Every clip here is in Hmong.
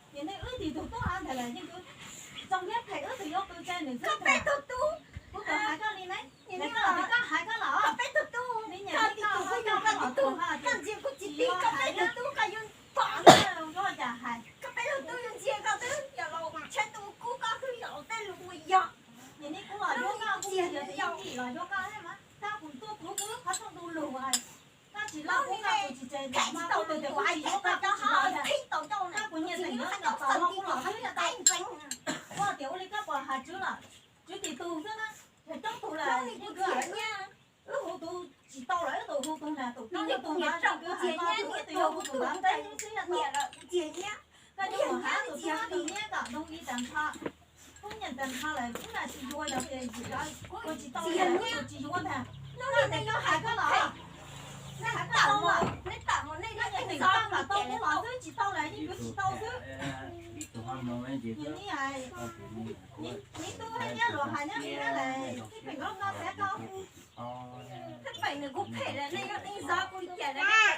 Ces nej wb ib tug tuaj ntag lawm, zoo thiab phem wb tug yuav qw tseg nws xwb. Koj peb tug tub, kuv tau hais koj li ne, koj hais koj los, koj peb tug tub, koj tib tug kuj yog koj tib tug, koj ntsia kuv tsis tib, koj peb tug tub koj yuav pom, koj peb tug tub yuav ntsia koj twb yog los tshaib tu kub koj twb yog los tej lus ua yog. Ces nej kuv los yuav koj, kuv tsis yog tus yuav koj, koj kuv tuaj kuv kuv qhov rooj tu lus, koj tsis los kuv koj kuv tsis tseg, koj tsis tau lus kuv tsis yuav koj, koj tsis los, koj kuv nyiam teem yuav koj tau los kuv los xwb, kuv tias ua li koj puas hais Tswv lawm, Tswv tim tus xwb na, yog coob tus lawm, wb hu tus tsis tau lawm, wb tus hu tus ntag, tus tib tus ntag, wb tus hu tus ntag, wb tus yuav hu tus ntag, peb xwb yog tau. Koj yuav mus hais tus tiag tus nyiab kom ntoo ib tag nrho. Kuv nyiam tag nrho lawm, kuv mam tsis yuav, yog tias yim lawv ua tsis tau li lawm, kuv tsis yuav ntag. Koj tias koj hais koj los, koj hais koj tau los, koj nyiam teem koj kom tau kuv los xwb, tsis tau lawm yeej yuav tsis tau xwb. Yog li hais, neb tub thiab nyiab luag hais nyob li thiab lawm, tib peem loj no xav koj. Thaj peem nws kuj phem lawm, nej yuav deev zov kuv li cas lawm,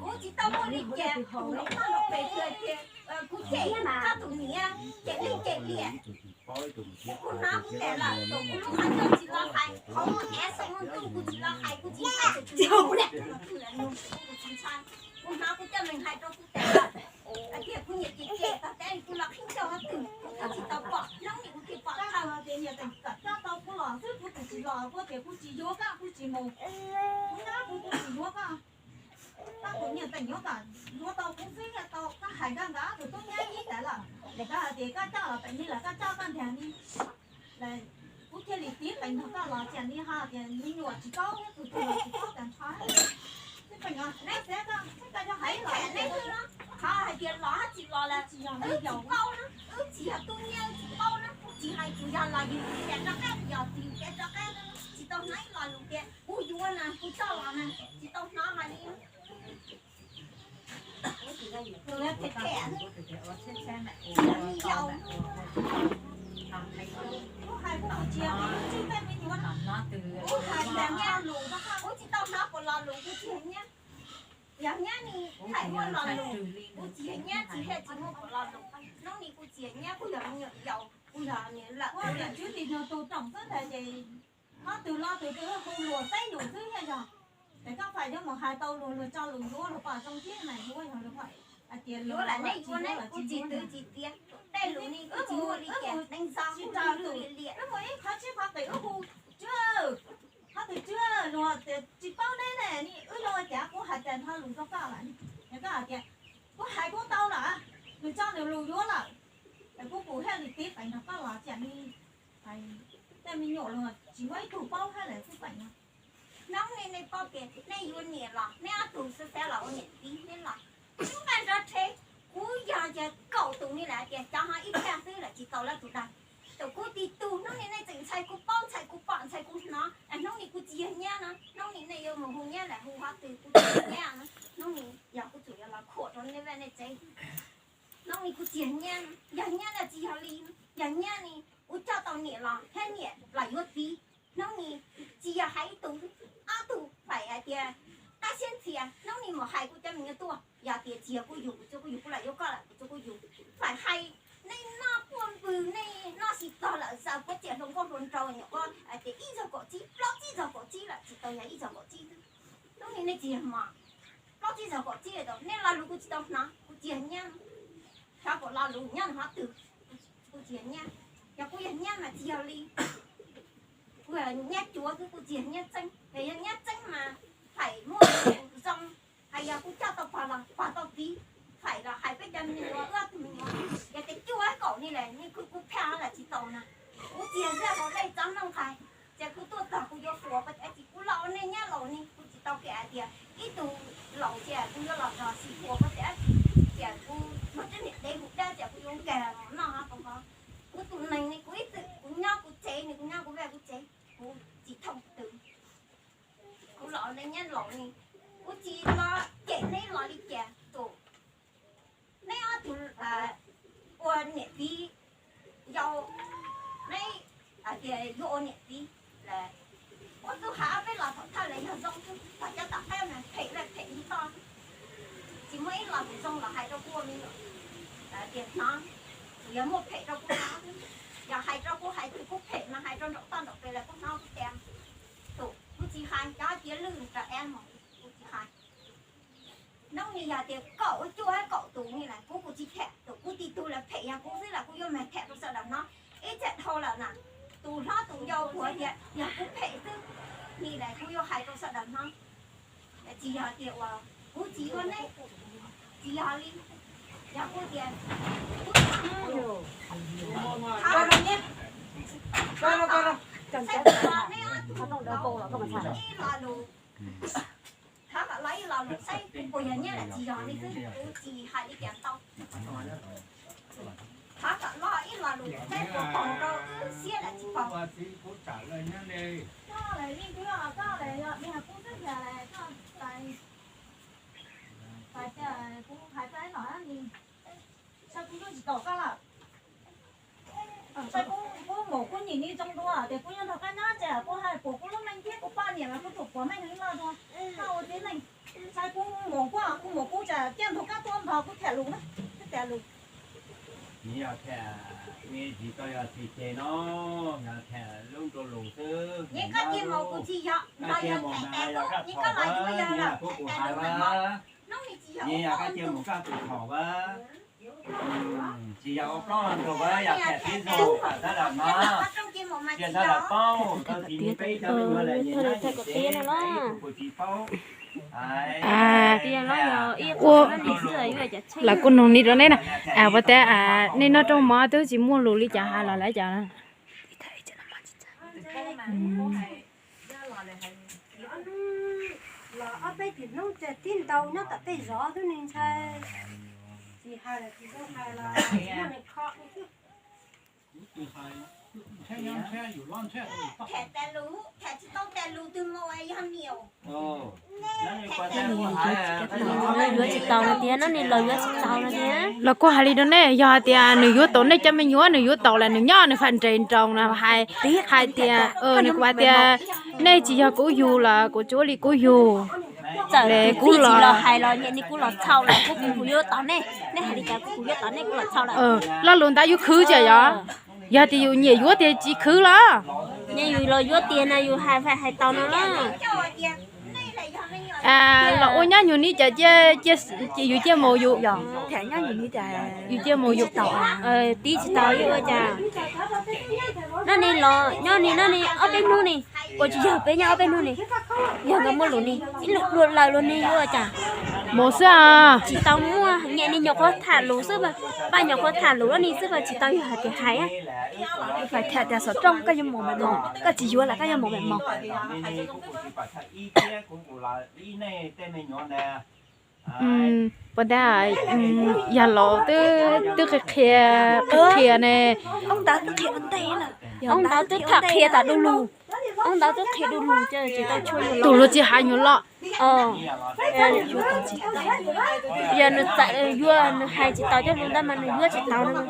kuv tsis tau muaj li cas, kuv neb toj los pem tias kuv cem koj tus niam, cem leej cem liam. Kuv hnov kuv cem lawm, kuv lub qhov ncauj tsis los hais, qhov muag ev xeem muag ntuj kuv tsis los hais, kuv tsis ntshai, kuv tsis ntshai, kuv tsis ntshai. Kuv hnov kuv coj neeg hais rau kuv cem lawm, hais tias kuv nyiam cem cem tog teb, kuv los qhib ncauj hov twg kuv twb tsis tau pom, hnub nim kuv thiaj pom dhau. Tias nyiam teem kom koj tau kuv los xwb, kuv tus tsis los, kuv tias kuv tsis yuav koj, kuv tsis mus, kuv nyob kuv, kuv tsis yuav koj. Koj tus nyiam teem yuav kom yuav tau kuv xwb, yog tau koj hais koj nkawd tus tub nyab ib tas lawm, koj hais tias koj coj los pem ni lawm, koj coj koj ntiag ni. Kuv thiaj li tiv peem nrog koj los, cas ni ho tias me nyuam tsis paub thiab, tus twg los tsis paub tag nrho. Tib peem os, neb xav koj, koj yuav hais los, qhov hais tias los hab tsis los lawm tsis yog li yaus, wb tsis yog tub nyab tsis paub na, tsis hais tsuas yog los yus tis cas rov qab, yog tis cas rov qab, tsis tau hnov ib lo lus tias kuv yuav na, kuv coj los na, tsis tau hnov hais li. Kuv hais kuv tsis yog, kuv hais tias kuv tsis tau hnov puas lo lus, kuv tsis yog nyab. Yog nyab ni thaij muaj lo lus, kuv tsis yog nyab, tsis haj tsis muaj puas lo lus. Hnub ni kuv tsis yog nyab, kuv yog me nyuam yaus, kuv yog niam lawm. Ua niam tswv tim nyuag tus room xwb ntag ces, qhov twg los twg twb hu luag teb yus xwb thiaj yog. Ces koj fais yuav mus hais tau luag, luag tso lus yuav, luag pom zoo thiab mas yuav, yog luag hais tias yuav lam neb yuav neb, kuv tsis twv tsis tiav. Tej lus ni kuv tsis muaj li cas, neeg txog kuv tsis twv li liam. Wb mus ib qhov tsib qhov qis wb hu, Tswv, qhov twg Tswv, luag tias tsis paub neb ne, wb yuav ua cas, kuv hais tag nrho lus rau koj lawm. Koj hais tias kuv hais kuv tau lawm, nws tso nws lus yuav lawm. Kuv pum thiaj li tiv peem nrog koj los, cas li tej me nyuam los tsis muaj ib tug paub thiab lawm xwb peem no. Hnub ni nej paub tias nej yuav niam los nej ob tug xav xav los ua niam txiv neb los, neb nqa nrov rhe. Kuv yog yog kaum tus ni lawm tias cov ho ib plag xwb lawm tsis tau lawv tus dag. Tus kuv tib tug hnub ni nej tseem ntshai kuv paub, ntshai kuv pom, ntshai kuv hnov, hnub ni kuv tsis yog nyab no, hnub ni nej yuav mus hu nyab lawm hu qhov twg kuv tsis yog nyab no, hnub ni yog kuv tsuas yuav los khuam rau nej vaj nej tsev. Hnub ni kuv tsis yog nyab, yog nyab los tsis yog li, yog nyab ni kuv coj tau niam los thiab niam los yuav txiv. Hnub ni tsis yog hais ib tug, ob tug fais hais tias tab siab ntxias, hnub ni mus hais kuv cov me nyuam tuaj, yog tias tsis yog kuv yug, kuv tsis kuv yug, kuv lam yuav koj lawm, kuv tsis kuv yug. Fais hais nej noj puaj npws, nej noj tsis txog lawm, xav kuv txiam hluas nkauj hluas nraug nyuam qhuav hais tias ib zaug kaum tsib, plaub tsib zaug kaum tsib lawm tsis tau yog ib zaug kaum tsib xwb. Hnub ni nej tsis yog mos, plaub tsib zaug kaum tsib tau, nej lo lus kuv tsis tau hnov, kuv tsis yog nyab. Xyov kuv lo lus nyob qhov twg, kuv tsis yog nyab. Yog li, kuv nyab cuav xwb, kuv tsis yog nyab txeeb. Yog nyab txeeb mas faim muaj zoo, hais yog kuv coj tau pog los pog tau txiv, faim los hais peb cov me nyuam, wb ob tug me nyuam, yog tias cuaj kaum ni lawm, nej kuj kuv phaj los tsis tau na. Kuv tsis yog zaj hauv dej txob noj nqaij, ces kuv tuaj txog kuv yuav fuas pog tias tsis, kuv los ua nej nyab laus ni, kuv tsis tau kev hais tias ib tug laus ces kuv yuav los zov tsis fuas pog tias tsis, ces kuv muaj tib niam dev hu dab ces kuv yuav nkag los noj pog. Kuv tus neeg ni kuv ib txwm kuv nyob kuv tsev ni, kuv nyob kuv vaj kuv tsev, kuv tsis thooj twg. Kuv los ua nej nyab laus ni, kuv tsis los cem neb los li cas tus. Neb ob tug ua niam txiv yau, neb hais tias yuav ua niam txiv lawm, ua txuj hav peb los thaum thawj lawm yog zoo xwb, thaum cov tom qab mas phem lawm phem li toj. Tsis muaj ib los tus zoo los hais rau kuv ua me nyuam tias hnov, tsuas yog muaj phem rau kuv hnov. Yog hais rau kuv hais tias kuv phem mas hais rau nraum toj nraum pes los kuv hnov kuv tias, tus kuv tsis hais, cov tiav lwj rau ab mos kuv tsis hais. Hnub ni yog tias kaum cuaj kaum tus ni lawm kuv kuv tsis tham, tus kuv tib tug lawv phem yog kuv xwb los kuv yuav mag tham rau sawv daws hnov. Ib tsam dhau lawm na, tus hlob tus yau kuv tias yog kuv phem xwb, ni lawm kuv yuav hais rau sawv daws hnov. Tsis yog tias uas kuv tsis yuav neb, tsis yog li, yog kuv tias kuv ib lo lus, thov kom lo ib lo lus saib kuv puas yog nyab los tsis yog li xwb, kuv tsis hais li cas tau. Thov kom lo ib lo lus saib puas pog rau wb siab los tsis pog. Kuv hais tau ib los ni, saib kuv yuav tsis tau koj lawm. Saib kuv, kuv mus kuv nyiam li zoo dua tias kuv yuav nrog koj nyob ces kuv hais puas kuv lub neej thiab kuv poj niam mas kuv tus puav meej li loj dua. Koj ua tib neeg, saib kuv mus kuv, kuv mus kuv ces ciaj nrog koj tuaj nrog kuv tham lus na, kuv tham lus. Nws yog tham, nws tsis tau yog tsis ces no, yog tham lub nrau lus xwb. Nws koj cia mus kuv tsis yog, koj cia mus mas yog koj thaum ua, nws yog kuv tus hais ua. Nws yog koj cia mus koj tus thaum ua. Tsis yog ua plaub nrog ua, yog tham tib zoo kom sawv daws hnov. Cia sawv daws paub, tau txiv nws peb cov me nyuam lawm nyias nyob nyias tsev, ib tug kuj tsis paub. Ua, lawv kuj nug li rau neb na. Ua tas nej noj rooj mov twb tsis muaj lus li cas hais los lawv cas. Los ob peb tis hnub ces tib ntaus nyob tom tej zov xwb ne ntshai. Tsis hais lawm tsis zoo hais los muaj neeg kho. Yuav tsis tau no tiag, no ne los yuav tsis tau no tiag. Los kuj hais li rau nej, yog hais tias nws yuav tau nej cov me nyuam, nws yuav tau lawm nws nyob nws faj nres nroos no hais, hais tias, nws kuj hais tias nej tsis yog kuv yug los kuv tsuav li kuv yug. Txawm kuv tsis los hais los nyiam li kuv los txhaum lawm kuv kuj yuav tau nej, nej hais li cas kuv kuj yuav tau nej, kuv los txhaum lawm. Lo lus ntawd yus khwv tsis yog? Yog tias yus nyiam yuav tiag tsis khwv los? Nyiam yus los yuav tiag na yus hais faj hais tau no los. Los ua nyob nyuag ni cas yus ciaj mus yus, yus ciaj mus yus tau, tib tsis tau ua cas. No ne los nyob ni no ne ob peb hnub ni, ua tsis yog peb nyob ob peb hnub ni, yog nkawd muaj lus ni ib lub luag lawm luag ne yuav ua cas. Mus xwb. Tsis tau muaj, nyiam li nyuam qhuav tham lus xwb, paj nyuam qhuav tham lus ni xwb, tsis tau yog hais tias hais. Hais tham tias xov rooj koj yuav mus mas mus, koj tsis yuav los koj yuav mus mas mus. Puas ntag, yog laus twb qhia, qhia ne. Ob ntawd twb tham qhia tas du lug, ob ntawd twb qhia du lug ces tsis tau tshua, tus luag tsis hais nyuag loj. Yog nws txawm yuav nws hais tsis tau cov lus ntawd mas nws yuav tsis tau no.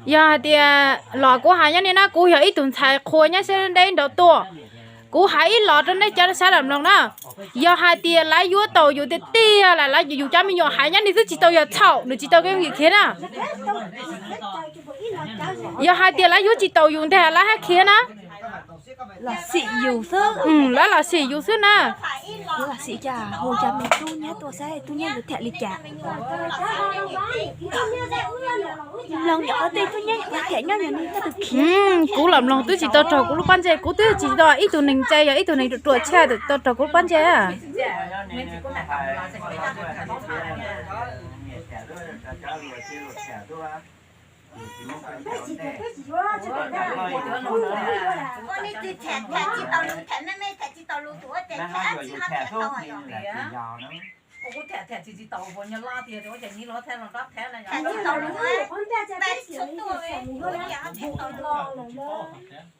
Yog hais tias los kuv hais nyob ni na, kuv yog ib tug ntxhais qhua nyob sab deb nraud tuaj, kuv hais ib los rau nej cov sawv daws mloog na. Yog hais tias lawv yuav tau yus tiag tiag lawm, yus cov me nyuam hais nyob ni xwb tsis tau yog txhaum, nws tsis tau kev yooj yim khiav na. Yog hais tias lawv yuav tsis tau yus ntag lawv hab khiav na. Los xim yus xwb. Lawv los xim yus xwb na. Kuv los xim cas, hu cov me tub nyab tuaj saib tub nyab yuav tham li cas. Mloog nyuam qhuav tej tub nyab nyuam qhuav tham nyob nyuam ne, koj tus khiav. Kuv los mloog twb tsis tau raug kuv lub pob ntseg, kuv twb tsis tau ib tug neeg ntse, yog ib tug neeg ruam ruam tshaj tau raug kuv lub pob ntseg. Kuv tham tham tsis tau, nyab laj tiag, ua cas nyiv luag tham los nrab tham na.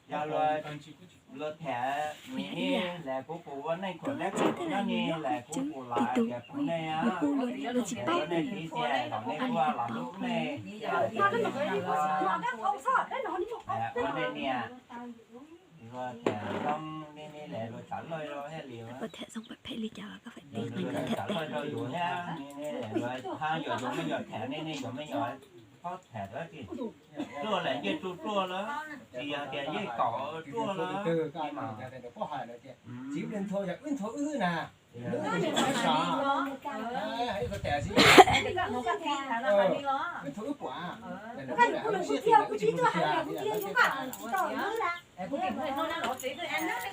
Yog luag tham, nws ib las kuv pum ua neej khuam dab khuam nyob ni las kuv pum lam tias kuv neej, kuv neej tib tias thaum nej ua los lub neej, ua neej niam, luag tham zoo ne ne las luag tsav lawj rau thiaj li, luag tham zoo phem phem li cas los koj faim tib, luag tsav lawj rau yus thiab, luag hab yog yus me nyuam tham ne ne yus me nyuam paub tham dab tsi. Ruaj las yeej tsuj ruaj lawm, tsis yog tias yeej kaum ruaj lawm. Hnub no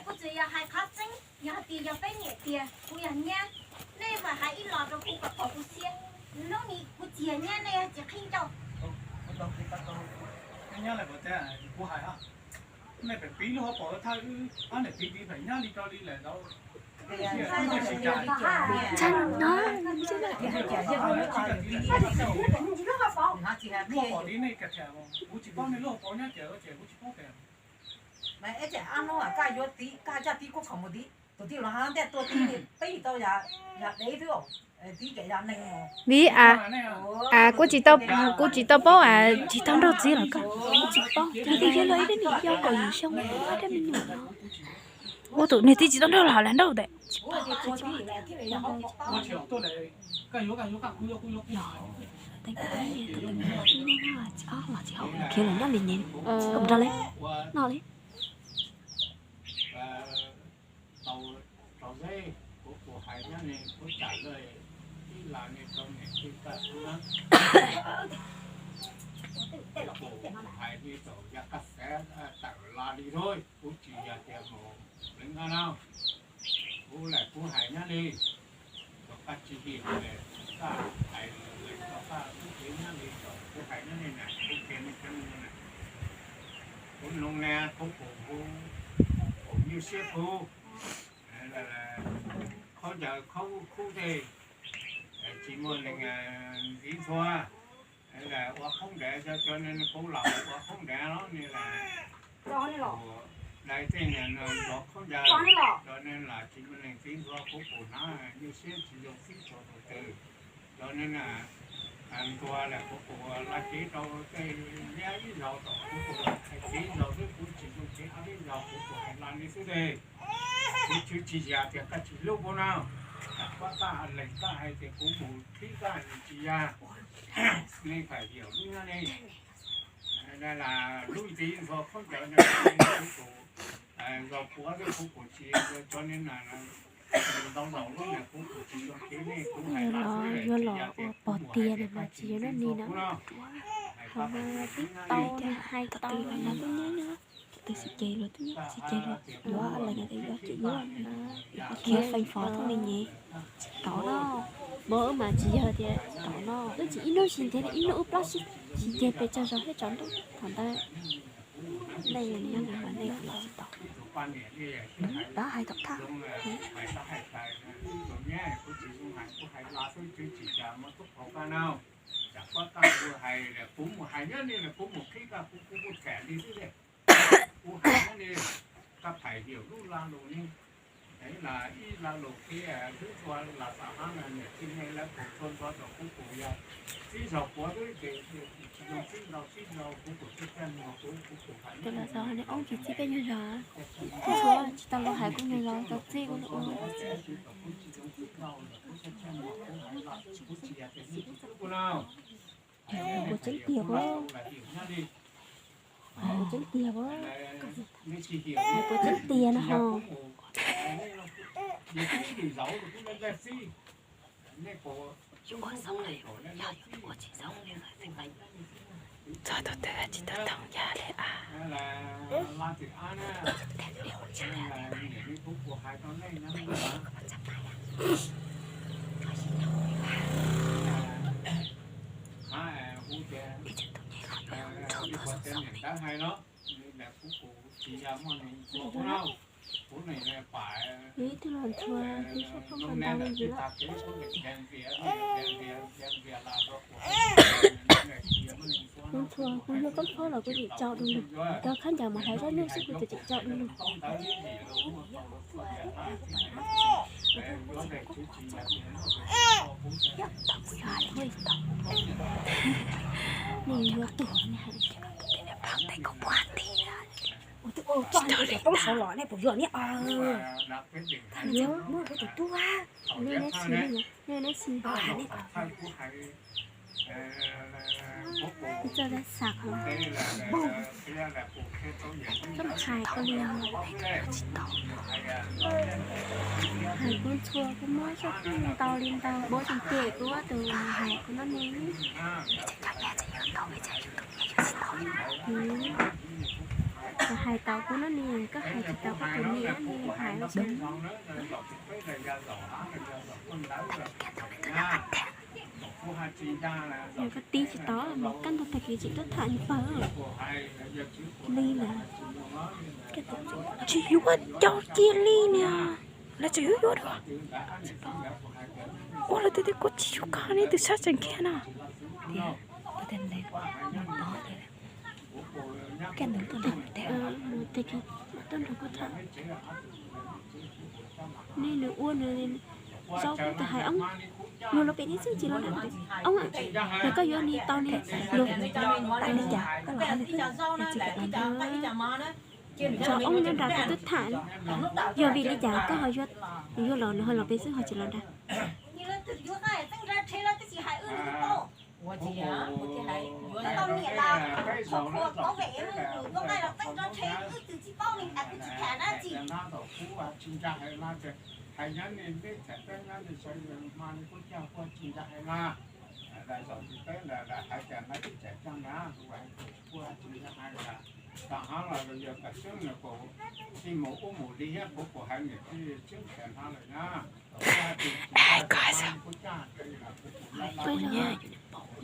kuv tsis yog hais qhov tseeb, yog hais tias yog peb niam tiag kuv yog nyab, nej mam hais ib los rau kuv kom pom kuv siab. Hnub no kuv tsis yog nyab, nej yog tsis qhib ncauj. Nyab lawm, kuv hais, nej pem piv lub hauv paus thawj wb ob niam txiv tiv pem nyab li ko li lawm ntawd. Kuv tsis paub nej lub hauv paus nyob ces kuv tsis paub tias. Mas ib tsam ob hnub koj yuav tiv, koj hais coj tiv kuv khoom mus tiv, tus tij laug hais tias tuaj tiv peb tau yam dev xwb, tiv ces yam neeg. Vim a, kuv tsis tau, kuv tsis tau paub a, tsis tau nrauj txiv los koj tsis paub. Yog tias yog luag ib peb niam yau kaum yim xyoo, ib peb me nyuam no, ua tus niag txiv tsis tau nrauj los lam nrauj ntawm. Los, tsis ob los tsis haum khiav los nyob li nyem, kom nrog li no li. Tau, tau zeb, kuv, kuv hais nyob ne, kuv tsam lawm ib las ne rau niam tij koj xwb na. Kuv hais li thaum yog koj xav tawm los li thiab, kuv tsis yog tias mus pleev koj no. Kuv lam kuv hais nyob li, thaum koj tsis him lawm, koj hais lawm tau koj lub cev nyob li thaum kuv hais nyob li na, kuv qhia nej cov me nyuam na. Kuv noog na, kuv pum, pum nyuaj siab kuv, khaub ncaws khaub khub tej, tsis muaj neeg ntxiv ntxhua, ua khaub ncaws cov, cov neeg kuv los ua khaub ncaws los ne las, dai tej niag no ua khaub ncaws, cov neeg los tsis muaj neeg ntxiv ntxhua, kuv pum hnav nyuaj siab tsis zoo txib txhua tus twg. Cov neeg ntxhua lawm kuv pum laj cev rau tej liab ib zaug tom kuv pum hais cev zaug xwb, kuv tsis zoo cev ob peb zaug, kuv pum hais las li xwb ne. Kuv tsis, tsis yog tias koj tsis hlub kuv no, tsam koj, koj lees koj hais tias kuv mus qhib koj, tsis yog. Nej phaim hiam lub nyob ne, las lub ntxiv ntxhua khaub ncaws no, kuv pum zaug puav xwb, kuv pum tsis cov neeg na, ntau zaus lub na kuv pum tsis zoo cev nej, kuv hais las xwb, yuav los ua pog tiag mas tsis yog lub ni no. Hais tau, hais tau los lub nyob nyob. Tus xib ces luag, tus xib ces luag yuav lees tias yuav ces yuav, khiav feem fo thooj li nyem. Tsis tau no, mas wb mas tsis yog tias tsis tau no, wb tsis ib hnub sib ntiag, ib hnub wb plaub sib, sib ceg pes tsawg zaus thiab tsaus ntuj thaum ntawd. Nej nyob ntawd mas nej los tsis tau. Dab hais tom thaj. Kuv hais, kuv hais, kuv hais li, kuv mus qhib koj, kuv, kuv, kuv tham li xwb li. Kuv hais li, koj phaim hiam lub lag lus li, las ib lag lus qhia hlub txhua las xav hab na, niam tij neej lawv pum txhua ntxhua tom kuv pum yog txib zaug puav xwb ces tsis zoo txib ntau txib zaug, kuv pum txhua txhia muag kuv, kuv pum hais li. Ces los xav hais li, ob tsis txib peb nyuag zog, txhua tsis tau los hais kuv nyuag zog tau txib kuv. Kuv tseeb tiag kuv. Ua tseeb tiag, ua tseeb tiag no ho. Txog tus twg tsis tau toog yaj li a. Ib tug los ntxhua, ib tug sab phauj ntau ntau li ntawd. Kuv ntxhua, kuv yog koob phob los kuv tseem tso du lug, rau khaub ncaws mas hlais zaj nyuj xwb kuv tseem tso du lug. Nej yuav tuag, nej hais li cas kom tej kuv puag tim. Ua tub ua coj nej cov toob saud los nej puas yuav nej? Nej tsis, nej tsis. Txoj dab xav koj hais koj li, hais kuv ntxhua kuv muab zaj nyuj ntau li ntau, muab tseem cem kuv tus hais kuv noj ne. Kuv hais tau kuv noj ne, koj hais tsis tau koj tus niam ne, hais ua tseem. Yog koj tib tsis tau, koj nrog tag kis tseem tuaj tham li pawg li lawm. Tsis yuav cov cia li niag, lawv tseem yuav yuav dua. Ua lawv tias tias kuv tsis yuav koj ne, tus sab tseem kiag no. Tag kis tuaj nrog kuv tham. Nej nws ua nws zaub kuv tus hais oob, luag los pem nej xwb tsis los nrad. Oob, yog koj yuav li tau li luag, li cas koj los hais li xwb, tsis kam los nrad. Zaub oob nyob nrad kuv twb tham, yog vim li cas koj ho yuav, yuav los nws ho los pem xwb ho tsis los nrad.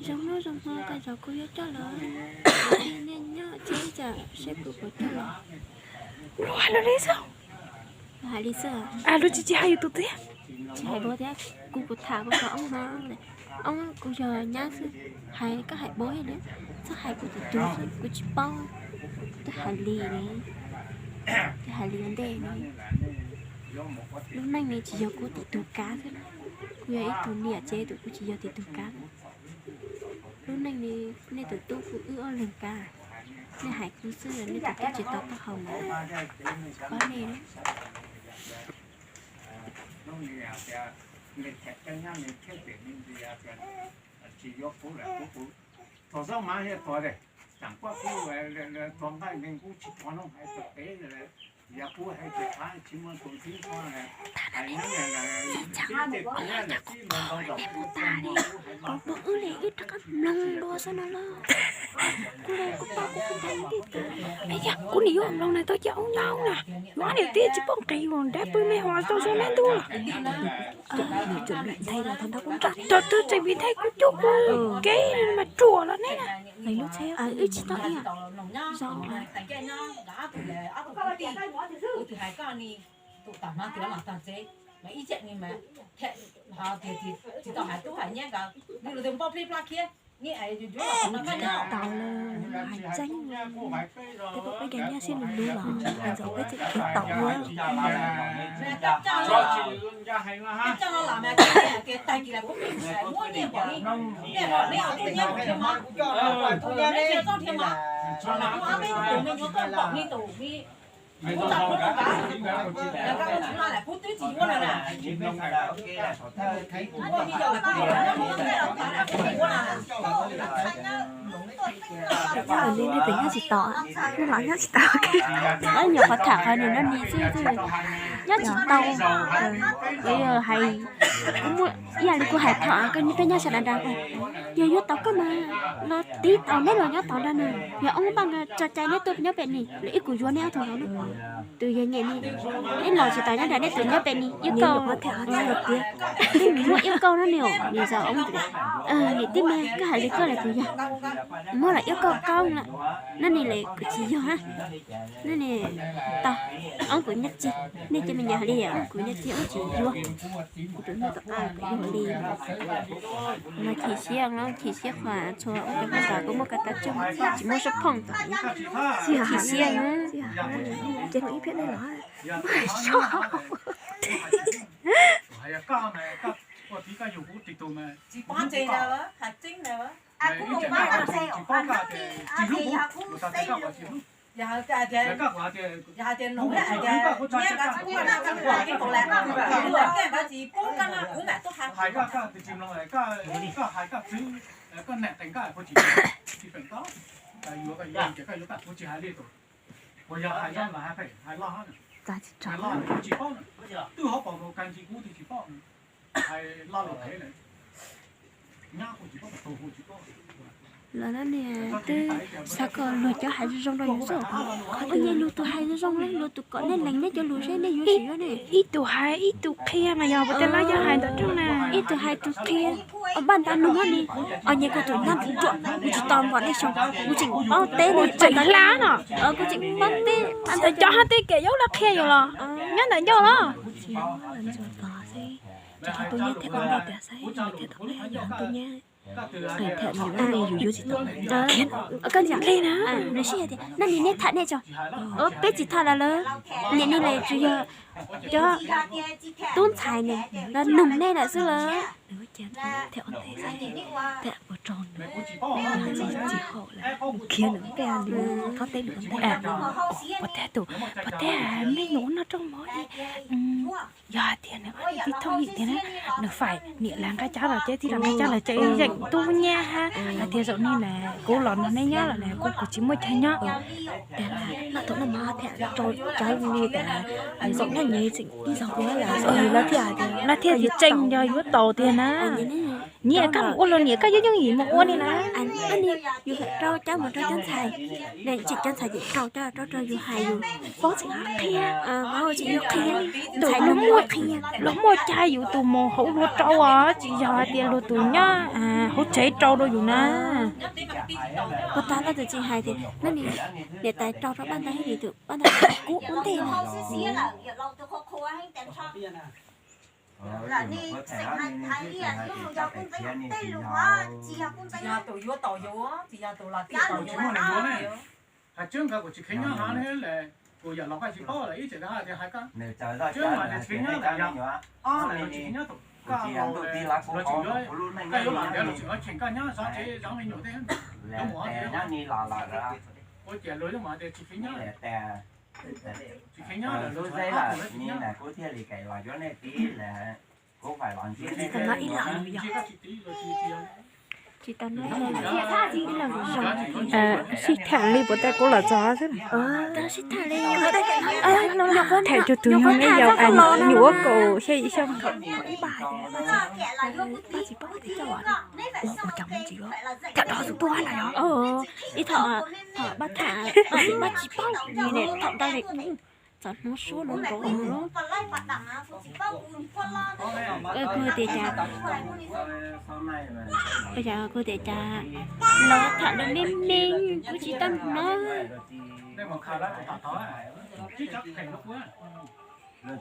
Zoo no zoo no, koj zov kuv yuav coj los, nej nyob tsev ib tsam seb kuv puas coj los. Luag hais luag li xwb. Luag hais li xwb. Luag tsis, tsis hais yus tus twg. Tsis hais luag thiab, kuv, kuv tham kuv cov oob no. Oob kuv yog nyab xwb, hais koj hais paub li, txhob hais kuv tus twg xwb, kuv tsis paub. Twb hais li ne, twb hais li ua ntej ne. Lub neej ne tsis yog kuv tim tus kav xwb, kuv yog ib tug niam tsev tus, kuv tsis yog tim tus kav. Lub neej ne, nej tus tub kuv wb ob leeg kav, nej hais kuv xwb, nej tus tub tsis tau taub hau mas pab nej. Ib txhia, nej puas tas li, kom puas wb li wb rov qab mloog dua xwb no lauj. Kuv li kuv paub kuv kuj tas li tas. Yog kuv nim yuav mloog na, tau cia ub nyob na, yuav niam tij tsis paub nqis los nrad pw me hos tau zoo neb ntuj los. Thaum twg tseem vim nthaij kuv cuab kuv kev mas ruam los neb na. Wb tsis tau ib yam zoo. Tau lawm, hais tseeb, tej peb cov nyab siab lug lug los ntxov peb tseem kev tau ua. Nyob li nej pem nyob tsis tau, nej los nyob tsis tau. Nyuam qhuav tham qhov niag no ni xwb, nyob tsis tau. Kuv yog hais, kuv muaj ib yam li kuv hais thaum koj niag peb nyob sawv daws nrad, yog yuav tau koj mas los tiv tau neb los nyob tod nrad na. Yog oob npaj tso cai neb tuaj nyob pem ni, lawv ib kuv yuav neb ob tug no na. Tus yog nyiam ni, neb los tsis tau nyob nrad, neb tus nyob pem ni, ib kauj, muaj ib kauj no ni os, ni zaum oob. Niam tij me, koj hais li koj lawm kuv yog, muab los ib kauj qaub lawm, no ni lawm kuv tsis yog na. No ni tau, oob kuv nyob tsis, nej cov me nyuam hais li yam oob kuv nyob tsis, oob tsis yuav. Kuv tus noj tom qab kuv yog li no chim siab no, chim siab qhov txhua ub cov phooj ywg kuj muaj koj tab tseem tsis muaj sab phooj tom, chim siab no. Ces los ib pliag nej los. Tsis tso los na, niag twb xav kom luag cov hais zoo zoo rau yus xwb. Ua nyuag luag tus hais zoo zoo, luag tus kom nej lees nej cov lus seb nej yuav tsis yuav ne. Ib tug hais ib tug qhia mas yog puas tej lab cov hais ntawm rooj na. Ib tug hais tus qhia, npaj nta nug muab ni, os nyuag kuv tus nyob ruam, kuv tsis tau npom nej xyoo, kuv tseem paub teb ne, tseem hla no. Kuv tseem paub teb, cov hais tej kev yuav laj qhia yus los nyob ntawm ncauj los. Tsis tau nyiaj thiab ua ntej tias saib nyiaj thiab tau nyiaj, nqis thiab nyiaj ua ntej yus yuav tsis tau. Koj ntsia li na, nws sib hais tias nab ni neb tham nej tso, peb tsis tham lawm lawm, niam ni lawm tsuas yog cov tub ntxhais ne los nug nej lawm xwb lawm. Nws thiaj ua ntej saib thiab ua rau nws tsis haum lawm, khiav nws ua ntej, nws txhob teb nws ua ntej. Puas teb tus, puas teb me nyuam ua noj rooj mov li. Yog hais tias nws ob niag tib thooj yim tiag na, nws faim niam lawv nqaij cab los ces tij laug nqaij cab los ces yeem tub nyiaj hab. Hais tias zaum ni na kuv los nrog neb nyob lawm na, kuv kuv tsis muaj chaw nyob. Noj tau noj mov thiab rau cov li tias zaum nyob nyias tseem ib zaug ua lawm, lawv thiaj hais tias, lawv thiaj tias tseem yog yuav tau tiag na. Nyiaj koj mus ua luag niam koj yeej yooj yim mus ua li na. Yus rau cab mus rau cov ntxhais, tseem cov ntxhais ces rau cab rau rau yus hais yus paub tseem qhia, tseem yuav qhia. Tus ntxhais luag muaj, luag muaj cai yus tus mus hauv luag rau os, tsis yog hais tias luag tus nyob hauv tsev rau rau yus na. Puas tas leej twg tsis hais tias niam tais rau rau paj ntaub, tus paj ntaub kub ua ntej na. Tsis yog tus yuav tau yus, tsis yog tus los tau yus. Hais tseeb nqaij kuv tsis kheev nyob hav ne, kuv yam los koj tsis paub lawm ib txhia hais tias hais koj. Tseeb mas tias tsis kheev nyob, ob los tsis kheev nyob, koj los, los tseem yuav, koj yuav los ntiav los tseem yuav cheem koj nyob zov tsev zov me nyuam tej. Ua cas luag yeej mus hais tias tsis kheev nyob, tsis kheev nyob lawm, kuv thiaj li los yuav nej tib lawm. Tsis tau noj ib los, tsis tau noj ib los zoo. Sib tham li puas tas kuv los txog xwb. Sib tham li, tham rau tus yog me nyuam nyuam ua kaum xya yim xyoo. Tham rau tus tuaj na yog. Ib thaum, thaum pab tham, pab tsis paub li ne, thaum ntawd li txawm hnov suab hnov nkaus. Kuv tias cas, kuv tias cas los tham lus me me kuv tsis tau hnov. Nyob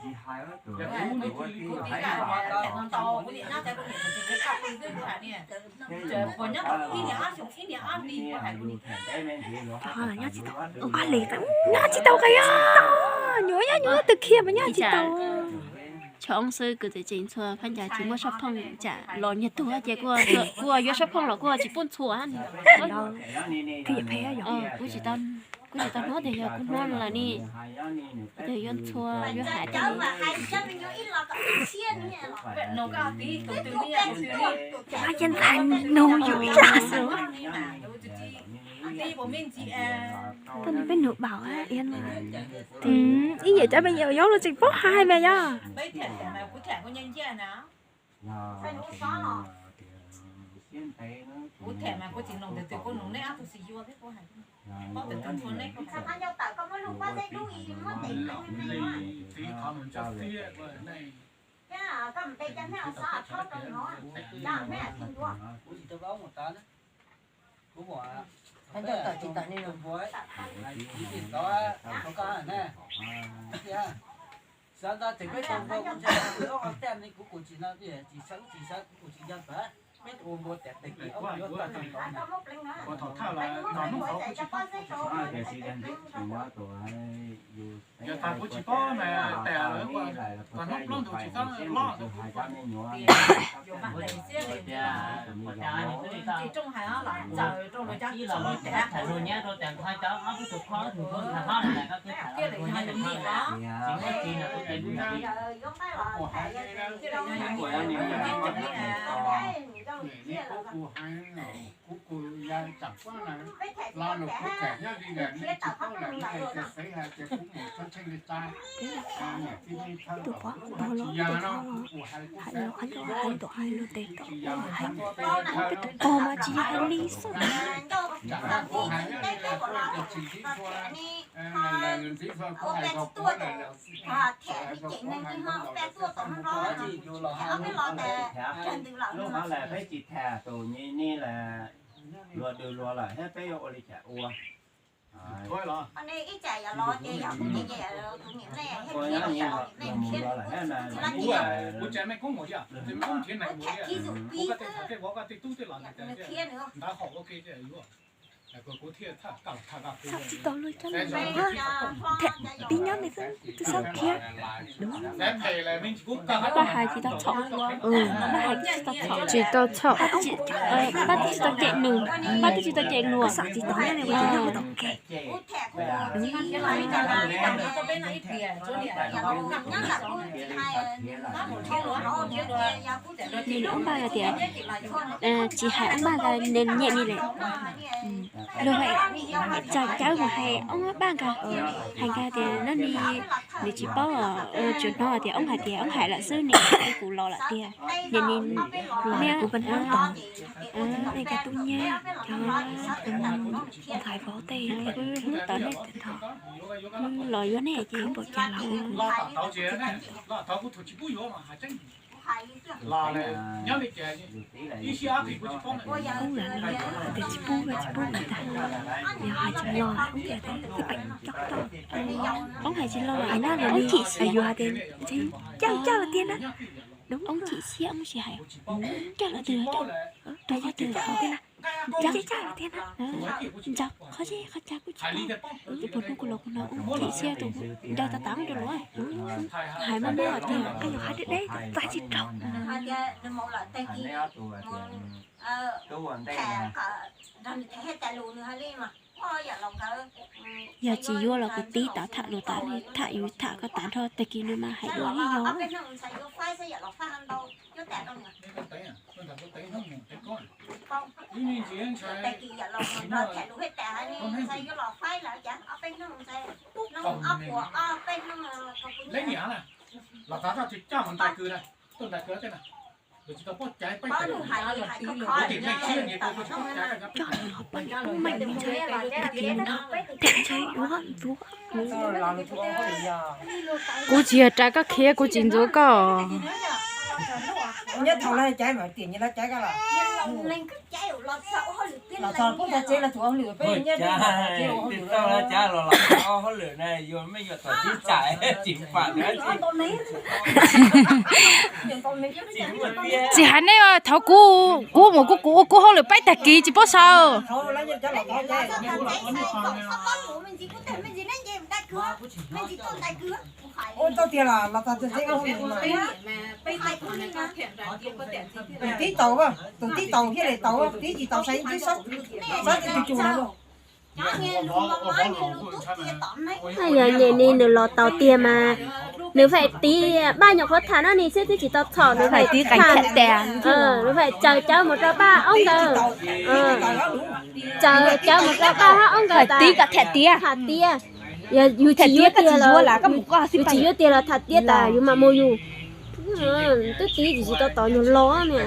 tsis tau, nyob tsis tau qis, nyuam nyob nyuam twb khiav mas nyob tsis tau. Tsho oob xwb, kwv tij tseem ntxhua phab ncas tsis muaj sab phooj, tsam los nyiag tug ces kuj yuav sab phooj los kuj tsis pub ntxhua. Kuv tsis tau, kuv tsis tau hnov tias yog kuv hnov lawm ne, tias yuav ntxhua yuav hais tias. Ces ntxhais nug yus ib zaj xwb. Tuaj nug peb nug npaum ib yam cov me nyuam yaus los tseem paub hais mas yog. Xav ntawd ces peb tau npua kuv tsis no, tsis sawv tsis sawv kuv tsis nco ntawd, peb ua npua tias tes kis ob yuav tag tag tod. Ua thaum thawj los txog hnub qhov kuv tsis paub. Yog tag kuv tsis paub mas tes lawv ua txog hnub plaub ntug tsis txhob loj. Tus pov ntog los tus pov hais los qhov ncauj hais tus hais lus tes tom hais tes tom mas tsis hais li xwb. Luag dwg luag lawm thiab peb yuav ua li cas ua? Xav tsis tau luag coj mus tham pib nyob me xwb twb xav khiav. Pab hais tsis tau txhaum. Pab hais tsis tau txhaum. Pab twb tsis tau cem nws, pab twb tsis tau cem luag. Xav tsis tau nyob li ua tsis nyob ua tau kev. Nws ob npaj tias, tsis hais ob npaj nka nws nyiam li lawm. Luag hais, tsam cawb mus hais ob npaj nka, hais nka tias nab ni nws tsis paub, tsuas hnov tias ob hais tias ob hais lawm xwb, nws kuv los lawm tiag. Nim ni kuv pab hnub tod, nej cov tub nyab, cov ntxhais vauv tej, hnub tod nej tag nrho los yuav nej ces pom cas los ua. Ub, lam li tias tsis pub, tsis pub tas, yog hais tsis los, ub, tias tib pem coj tau. Ub, hais tsis los, hais nyob li, yus hais tias ntshe coj coj los tiag na. Ub, chim siab ub, tsis hais coj los twg, rau qhov twg los tiag na. Coj coj los tiag na. Ntawd qhov txhia qhov chaw kuj tsis paub, tus puas hnub kuv los kuv hnov ub chim siab tus ncaws tas tas rau luag. Hais mob mob tiag, koj yuav hais deb deb tas tsis raug. Yog tsis yuav los kuv tib tas tham lus tas, tham yus tham koj tas nrho, tag kis nws mas hais dua thiab yog. Coj nws los poj niam pub meej ntshai, tag kis nws nrog them ntshai yuav ntxuav. Kuv tsis yog rais koj khiav, kuv tsis ntxuav koj. Nyob thaum lawv caiv mas tiam nyias lawv caiv koj los. Los txog pub tag tsev los tsuas ua hauj lwm peb nyob tsev ua hauj lwm los. Tsis hais nej, thaum kuv, kuv mus kuv, kuv ua kuv hauj lwm peb tag kis tsis paub sau. Ua tau tiag los los tau tiag, tus tib tau, tus tib tau thiaj li tau, tib tsis tau saib tib, txhob tus tus no. Yog nyem ni nws los tau tiag mas, nws faim tiv, paj nyuam qhuav tham no ni xwb twb tsis tau txhom, nws faim tiv, nws faim tsaws cawv mus rau paj ob nkawd, tsaws cawv mus rau paj hab ob nkawd tas, tham tiag. Yog yus tsis yuav tiag los, yus tsis yuav tiag los tham tiag tas yus mam mus yus. Twb tiv tsis tau tau nyuag los ne.